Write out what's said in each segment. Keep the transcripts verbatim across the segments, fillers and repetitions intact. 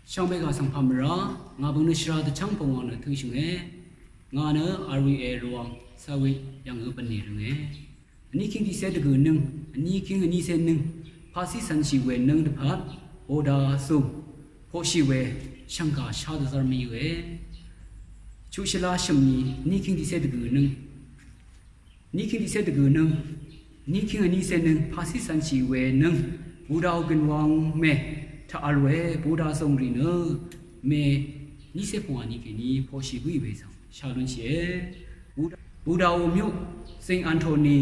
Shvngbe gà svng pà mvrá, ngà bøng nø shvra dvchv́ng pvngwàng nø tø̄shø̀nge. Ngà nø R V A Rvwàng Sawi yv̀ngø bv̀nlì rø̀nge. Vní king tiqcé dvgø̀ nøng, vní king vnícé nøng, paqcí cv̄nshì we nøng dvpvt, boda zùng, poqshì we, shv̀ngkà shá dvzv́r mí we. Chuqshvlá shø̀m ni, vní king tiqcé dvgø̀ nøng, vní king tiqcé dvgø̀ nøng, vní king vnícé nøng, paqcí cv̄nshì we nøng, Buddha gø̀nwang mè, taq vl we, boda zùng rì nø, mè, vnícé pvngwà ni kèní, poqshì bǿì we svng, shá lúnshìe. Buddha, Buddha ò myuq, Saint Anthony,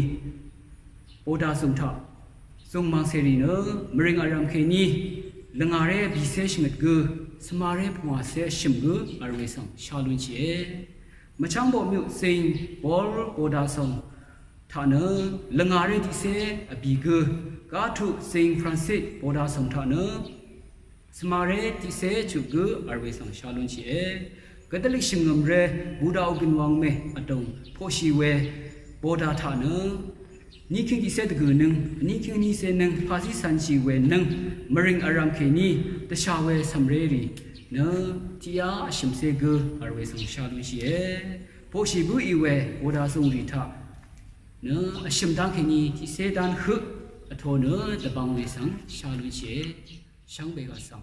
boda zùng taq, zùng màngcèrì nø, mvrìng vrv̀m kèní, lvngàré bìcé shvngøt gø, svmaré pvngwàcé shø̀m gø, vl we svng, shá lúnshìe. Mvchv́ng boqmyuq Saint Paul boda svng taq nø, lvngàré tiqcé vbì gø, gatuq Saint Francis boda svng taq nø, svmaré tiqcé chuq gø vl we svng shá lúnshìe. Gvdvlì shvngø̀mré Buddha ò gø̀nwang mè vdòng poqshì we boda taq nø, vní king tiqcé dvgø̀ nøng, vní king vnícé nøng, paqcí cv̄nshì we nøng, mvrìng vrv̀m kèní, dvshà we cv̀mré rì nø, tiqyá vshø̀mcé gø vl we svng shá lúnshìe. Poqshì bǿì we boda zùng rì taq nø, vshø̀m dán kèní, tiqcé dán høq, vtō nø, dvbvng we svng shá lúnshìe. Shvngbe gà svng